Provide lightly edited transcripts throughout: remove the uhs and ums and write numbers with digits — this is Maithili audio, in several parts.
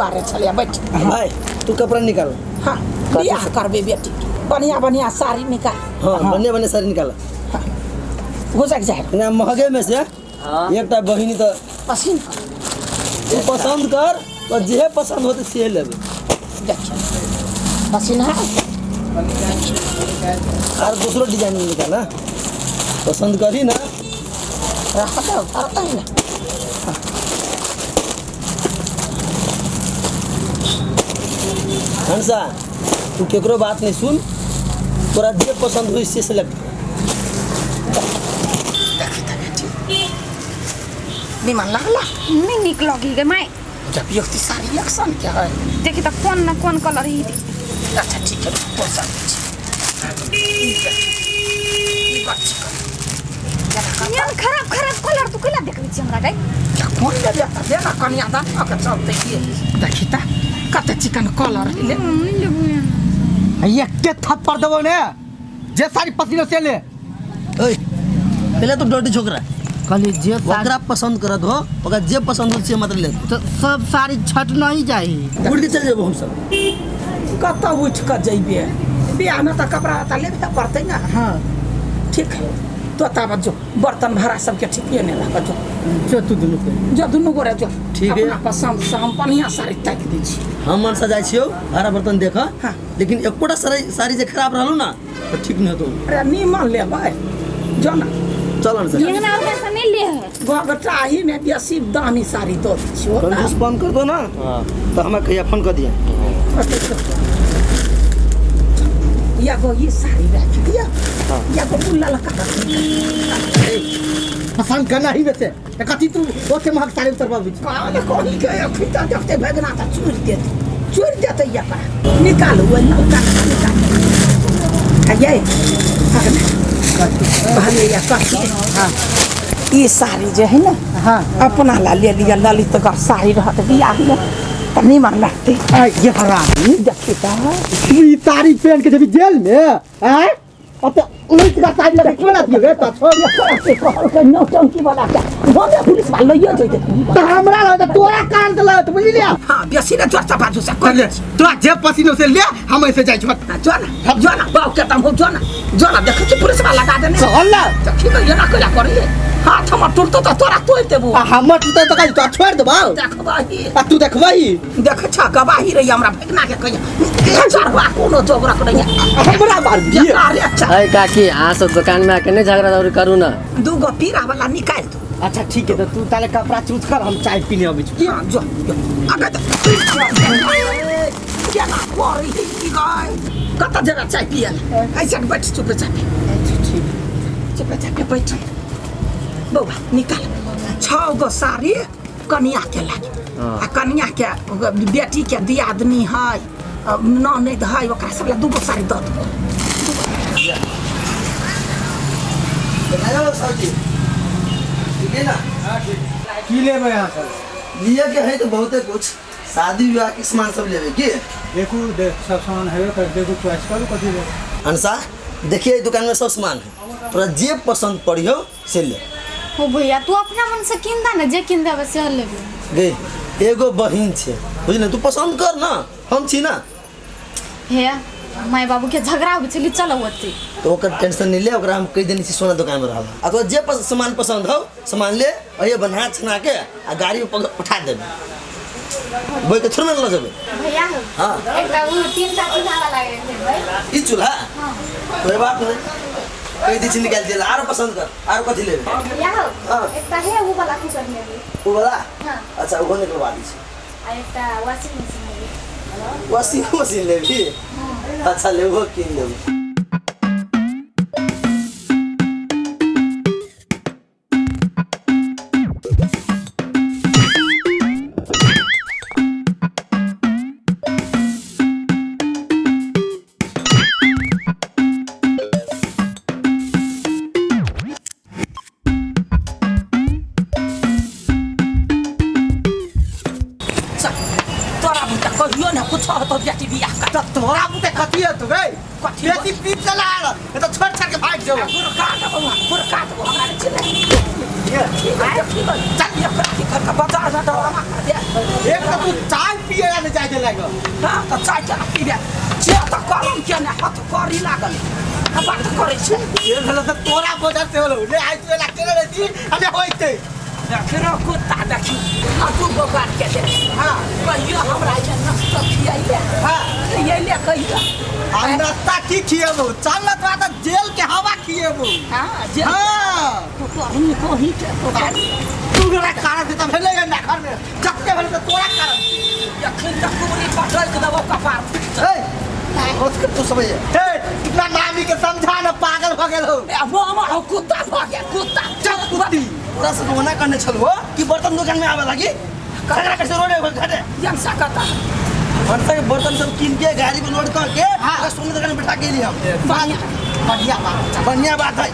दुआरे छलै बैठ। भाई तू कपड़ा निकाल। हाँ, बियाह करबे बेटी के, बढ़िया बढ़िया साड़ी निकाल। हाँ, बढ़िया बढ़िया साड़ी निकाल। घुसक जाए ना महगे में से। हाँ। एकटा बहिनी तो पसीन कर। तू पसंद कर और जे पसंद होते से लेबे। देखिए पसीन है। और दूसरो डिजाइन में निकाल ना, पसंद करी ना। रख दो, और ना। हंसा तू केकरो बात नहीं सुन, तोरा जे पसंद होई से सेलेक्ट कर। देखी त बेटी निमन लागला? नहीं निक लगी गे my. जब व्यक्ति साड़ी एक्शन के है। देखी त कोन न कोन कलर ही। अच्छा ठीक है, पसंद छी। ई बात छी कर। यार खराब खराब कलर तू केला देखबै छी हमरा गई? कोन लेबे त दे ना कनिया दान के चलते की। देखी त कते चिकन कलर ले। नहीं लेबो। एके थप्पड़ देबो ने जे साड़ी पसीनो से ले। ओए पहले तो डोटी छोकरा कहली जे ओकरा पसंद करत हो, ओकरा जे पसंद हो से मत ले। तो सब साड़ी छट नहीं जाई। उठ के चल जेबो हम सब। कतऽ उठ के जइबे? बियाह में त कपड़ा त लेबे त पड़तै ना। हाँ ठीक है, तो ताबत जो बर्तन भाड़ा सबके ठीके ने रख जो। जो तू दुनू के जो दुनू गोरे जो। ठीक है। अपना पसंद से हम बढ़िया साड़ी ताकि दै छी। हम मनसा जाइ छियौ भाड़ा बर्तन देख। हाँ। लेकिन एकोटा साड़ी जे खराब रहलो ना तो ठीक नहीं होतो। अरे नीमन लेबै जो ना। चल न सर। ये ना पैसा नहीं ले है। गोगटाही में बेसी दामी साड़ी दो छियो। कंजूस बंद कर दो ना। हां तो हमरा कहिया फोन कर दिया। या गो ये साड़ी रख दिया। हां। या गो बुल्ला लका रख दिया। पसंद करना ही वैसे त कथी तू ओते महग साड़ी उतरबाबी छी। काल कोनी के अखिता देखते भगना त चूर देत। चूर देत या पर निकाल वो ललका निकाल। आ ये कहले या कथी। हां ई साड़ी जे है ना। हां अपना ला ले लिया ललित का साड़ी रहत बियाह में त निमन लगते। आ ये हरामी देखी त तू ई साड़ी पहन के जेबी जेल में आय अब तो ललित का साड़ी लगे क्यों ना दियो त छोड़। ये कहल के नौटंकी वाला के बंदे पुलिस वाला लइयो जइते। त हमरा लगे तोरा कान त लगे बुझि लिया। हां बेसी ने चर्चा बाजू से कर ले तोरा जे पसीनो से ले हम ऐसे जाइ छी। जो ना जो ना बाप के तम हो जो ना जो ना देखै छी पुलिस वाला लगा देने। चल ना देखी त एना कइला करिए हाथ हमर टूटतो त तोरा तोड़ देबो। आ हमर टूटतो त कहि तोरा छोड़ देबौ। देखबही आ तू देखबही। देख छ गवाही रही हमरा भगना के कहिया चढ़वा कोनो जोगरक नहीं हमरा मार दिए। अरे अच्छा अरे काकी अहाँ सब दुकान में आके नहीं झगड़ा दौड़ी करू ना। दू गो पीरा वाला निकाल दू। अच्छा ठीक है तो तू ताले कपड़ा चूज कर हम चाय पीने अबै छी। हां जो आगे त केना करी की गय कत जगह चाय पिए ऐसे बैठ चुप चाय पी। ठीक चुप चाय बैठ बौआ निकाल 6 गो साड़ी कनिया के लागे आ कनिया के बेटी के दियादनी है ननद है ओकरा सब ला 2 गो साड़ी दऽ देबो। ठीक है ना? की लेबै अहाँ सब? लिए के है तो बहुते कुछ, शादी विवाह के सामान सब लेबे की। देखू देख सब सामान हेबे कर देखू चॉइस करू कथी लेबै। हंसा देखिए दुकान में सब सामान है, तोरा जे पसंद पड़ी हो से ले। हो भैया तू अपना मन से किन दा ना जे किन देबे से लेबे। गे एगो बहिन छे बुझले, तू पसंद कर ना हम छी ना। हे my बाबू के झगड़ा हो छली चलो ओते तो ओकर टेंशन नहीं ले, ओकरा हम कह देने छी सोना दुकान में रहल। आ तो जे सामान पसंद हो सामान ले अये बना छना के आ गाड़ी में पठा देबे, बोल के थोड़े ना ल जेबे। भैया हां एकटा उ तीन टा चूल्हा वाला लेबै। ई चूल्हा? हां कोई बात नहीं, कह दी छी निकाल दे। आरो पसंद कर आरो कथि लेबे? भैया हां एकटा हे उ वाला कुकर लेबै। उ वाला? हां अच्छा उहो निकलवा दी छी। आ एकटा वॉशिंग मशीन लेबै। वॉशिंग मशीन लेबी? अच्छा लेबो किन लेबो। तोरा बुते कहियो ना कुछ होतो बेटी बियाह कर। त तोरा बुते कथी होतो गे? कथी बेटी पीप चला आयल त छोड़ छाड़ के भाग जाओ। गुरका देबो गुरका देबो हमरा ने चिल्ला। ठीक है ठीक है चल ये करा के घर का बाजार में डरामा कर दे। एक तऽ तू चाय पिए ला नहीं जाय दे लागल। हाँ तऽ चाय केना पीबे जे तऽ करम के ने हथ करी लागल आ बात करै छै। ये भेल तऽ तोरा बजर से होलो ले आइ तू एला केने रहती हमे होइते। देखी रो कुत्ता देखी आ तू बोकार के दे। हाँ कहियो हमरा जे नाश्ता खियाइले। हाँ खियाइले कहियो आ नाश्ता की खिएबो चल ना तोरा तऽ जेल के हवा खिएबो। हाँ जे हाँ तो कहीं कहीं के तो तू गोरा कारण से तऽ भेलै ना घर में जत्ते भेलै तऽ तोरा कारण से। अखन तक कुबरी पटक देबो कपार। ए होत के तू समझ हे इतना मामी के समझा ना पागल भ गेल हो। ए मामा हो कुत्ता भ गेल कुत्ता चल कुत्ती। तोरा से मना करने छलहो कि बर्तन दुकान में आवे लागी झगड़ा कैसे रोडे घटे यम सकता बर्तन के बर्तन सब कीन के गाड़ी में लोड करके हाँ। सोने दुकान में बैठा के लिए हम। बढ़िया बढ़िया बात बढ़िया बात है।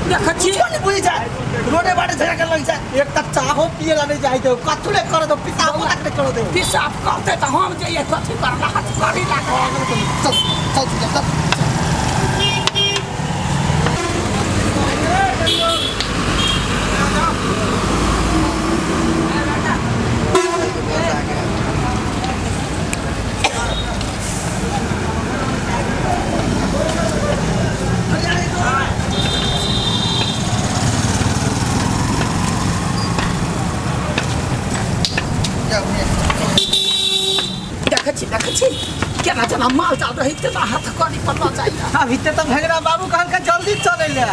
देख छी कुछो नहीं बुझी जाए रोडे बाटे झगड़ा कर लग जाए। एक तऽ चाहो पिए ला नहीं जाय दे कथु ने कर दो पिसाबो तक नहीं कर दो। पिसाब करते तऽ हम जइए कथी करला हाथ करी लागल। चल चल चल चल देखै छी केना जेना माल जाल रही तेना हाथ करी पर लऽ जाइए। अभी ते तऽ भेगरा बाबू कहलकै जल्दी चलै ले।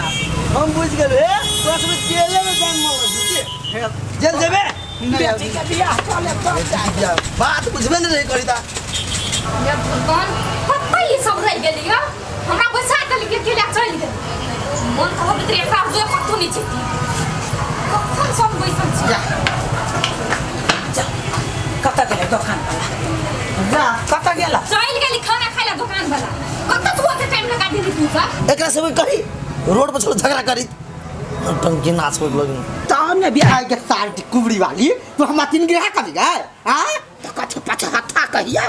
हम बुझ गेल हे तोरा सब जेले में जान मर जेल जेबे बेटी के बियाह कऽ ले तब जाय। बात बुझबे नहीं रही करी ता ये भगवान कतऽ ई सब रहि गेली यौ हमरा बैसा देलकै अकेला चलि गेल मन तऽ होइत रहै एकरा जे कतौ नहि जेती कखन सब बैसल छी। जा कतऽ गेलै दोकान वाला जा कतऽ गेला चलि गेली खाना खाइ ला दोकान वाला कतऽ तू ओते टाइम लगा देली तू सब एकरा सब कही रोड पर चलो झगड़ा करी टंकी नाच होइत लगिन तब ने बियाह आइ के सार कुबरी वाली तू हमरा तीन गिरहा कभी गए आ तऽ कथी पछहत्था कहियो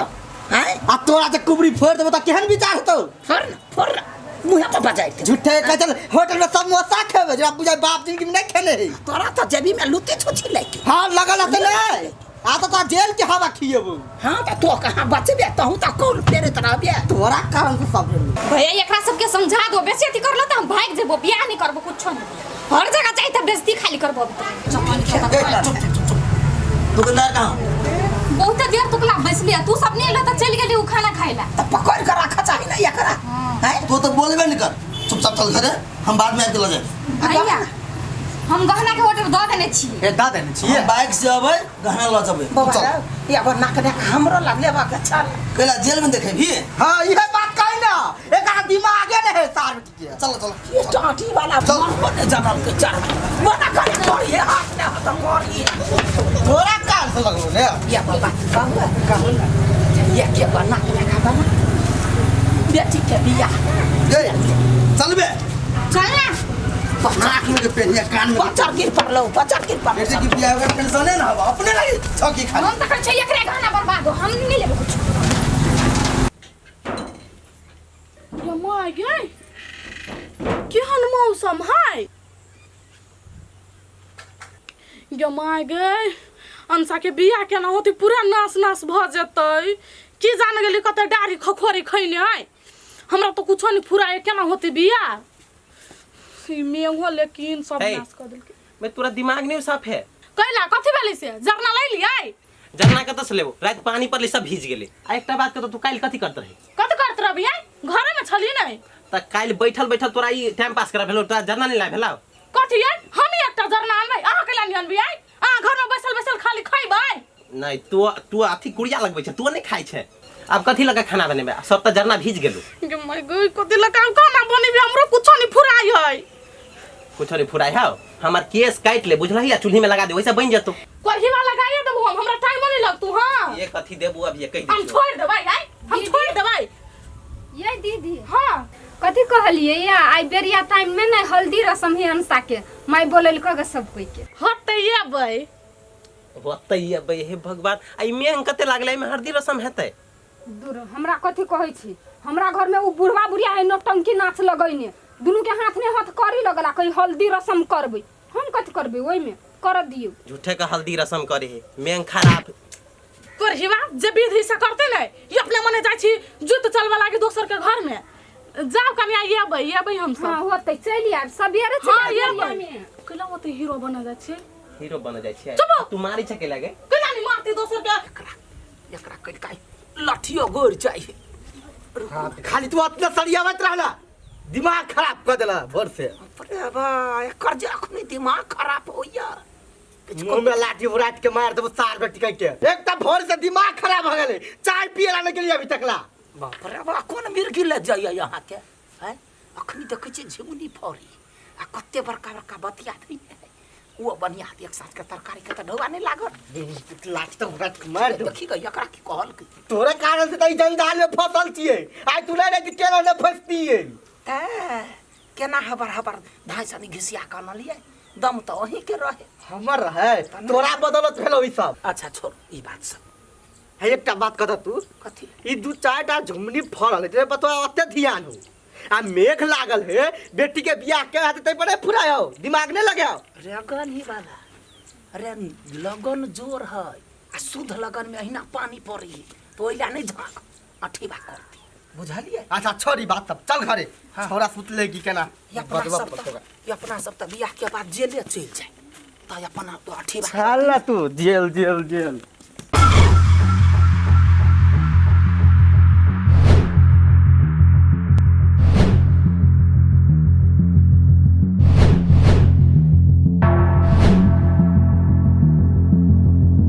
हैं आ तोरा जे कुबरी फोड़ देबो तऽ केहन विचार हेतौ। फोड़ न फोड़ न मुँहे पर बजाइते झूठे कह चल होटल में समोसा खेबे जरा बुझाय बाप जिंदगी में नहीं खेने है। तोरा तऽ जेबी में लुत्ती छुछी लैके। हाँ लगल हते नहीं आ तो तोरा जेल के हवा खिएबो। हाँ तऽ तो कहाँ बचबे तहु तऽ कौन फेरैत रहबे तोरा कारण से सब भेल। भैया एकरा सबके समझा दो बेसी अथी करलो तऽ हम भागि जेबो बियाह नहीं करबो कुछो नहीं हर जगह जाइ तऽ बेइज्जती खाली करबो। दुकानदार कहाँ बहुत देर तक बैसली तू सब नहीं एलो तऽ चलि गेली उ खाना खाइ ला। तऽ पकड़ के राखऽ चाही ना एकरा हैं तू तो बोलबे नहीं कर चुपचाप चल घरे हम बाद में आके लऽ जाए। भैया हम गहना के ऑर्डर दऽ देने छी। ए दऽ देने छी बाइक से अबै गहना लऽ जेबै। बौआ एगो नाक देख हमरो ला लेबऽ के छल कैला जेल में देखे भी। हाँ इहे बात कही ना एकरा दिमागे नहीं है सार बेटी के। चल चल ये टाटी वाला मन ने जानल के चल मना करे करी हाथ ने हाथ करी तोरा काल से लगलो ने ये बाबा कहू कहू ना ये के बना के लगा बना बेटी के बियाह ए चलबे चल ना नाक में के पेनिया कान में पचर गिर पड़लो पचर गिर पड़लो बेटी की बियाह के टेंशन है ना अपने लागी छकी खाली हम तऽ कहै छै एकरे गहना बर्बाद हो हम नहीं लेबै कुछो। ये माय गे केहन मौसम है ये माय गे अंशा के बियाह केना होतै पूरा नाश नाश भऽ जेतै की जान गेली कतऽ डाढ़ी खखोरी खैने है हमरा तऽ कुछो नहीं फुराए केना होतै बियाह ई मेघो लेकिन सब नाश कऽ देलकै। मैं तोरा दिमाग नहीं साफ है कैला कथी भेलै से जरना लै लियै जरना कतऽ से लेबो राति पानी पड़लै सब भीज गेलै। आ एकटा बात कतऽ तू काल्हि कथी करत रही कथी करत रहबियै घरे में छली नहीं तऽ काल्हि बैठल बैठल तोरा ई टाइम पास करा भेलो तोरा जरना नहीं ला भेलौ कथी यै हम एकटा जरना अनबै अहाँ कैला नहीं अनबियै अहाँ घर में बैसल बैसल खाली खैबै नहीं तू तू अथी कुड़िया लगबै छै तू नहीं खाइ छै अब कथी लगा खाना बनेबै सब तऽ जरना भीज गेलौ। गे my गे कथी लगा हम खाना बनेबै हमरो कुछो नहीं फुराइ है कुछो नहीं फुराइ हौ हमर केस काटि ले बुझलही आ चूल्ही में लगा दे वैसे बनि जेतौ। करही वाला लगाइए देबो हम हमरा टाइमो नहीं लगतौ। हां ये कथी देबो अब ये कहि हम छोड़ देबै आइ हम छोड़ देबै। ये दीदी हां कथी कहलिए या आई बेरिया टाइम में ने हल्दी रसम ही अंशा के माय बोललको ग सब कोई के। होतै अबै होतै अबै हे भगवान आई मेंग कते लागलै एहिमे हल्दी रसम हेतै दूर हमरा कथी कहै छी हमरा घर में उ बुढ़वा बुढ़िया है नौटंकी नाच लगैने दुनू के हाथ में हाथ करी लगला कहीं हल्दी रसम करबै हम कथी करबै ओहिमे कर दियौ। झूठे का हल्दी रसम करे है मेंग खराब। कोरहिवा जे विधि से करते ने ई अपने मने जाइ छी जुत चलबा लागी दोसर के घर में जाओ कनिया एबै एबै हम सब हाँ होतै चलि आयब सबेरे चलि हाँ आयब एबै में। कैला ओते हीरो बना जाइ छी हीरो बन जाइ छियै चुप। तू मारै छै के लागे कैला नहीं मारती दोसर के एकरा एकरा कनिका लठियो गोर जाइ हाँ, खाली तू अपना सरियावत रहला दिमाग खराब कर देला भोर से अरे बा एकर जे अखनी दिमाग खराब होइया मुंह में लाठी उराट के मार देबो सार बेटी कह के एक त भोर से दिमाग खराब हो गेले चाय पिए ला नहीं गेली अभी तक ला बाप रे बा कोन मिर्गी ले जाइया यहाँ के हैं अखनी देखै छियै झिंगुनी फड़ी आ कते बड़का बड़का बतिया दै ओ बढ़िया एक साँझ के तरकारी के तऽ ढौआ नहि लागत लाठी तो उराट के मार देबो देखी गई एकरा की कहल की तोरे कारण से त ई जंजाल में फसल छियै आइ तू नहीं रहती केना नहीं फसतियै तऽ केना हबर हबर धाइ सनी घिसिया कऽ अनलियै दम तऽ अहीं के रहे हमर रहे तोरा बदौलत भेलो ई सब अच्छा छोड़ ई बात सब है एकटा बात कह तू कथी ई दू चारि टा झुमनी फड़ल है तेरे बतवा ओते ध्यान हो आ मेघ लागल है बेटी के बियाह के हाथ तै पर फुराय हो दिमाग नहीं लगाओ लगन ही वाला अरे लगन जोर है आ शुद्ध लगन में अहिना पानी पड़ी तो ओइला नहीं झाँक अठीबा करती बुझलिए अच्छा छोड़ ई बात सब चल घरे छोरा सुत लेगी केना ई अपना बजबा सब पड़तोगा। तऽ ई अपना सब तऽ बियाह के बाद जेले चलि जाए तऽ अपना तो अठीबा चल ना तू जेल जेल जेल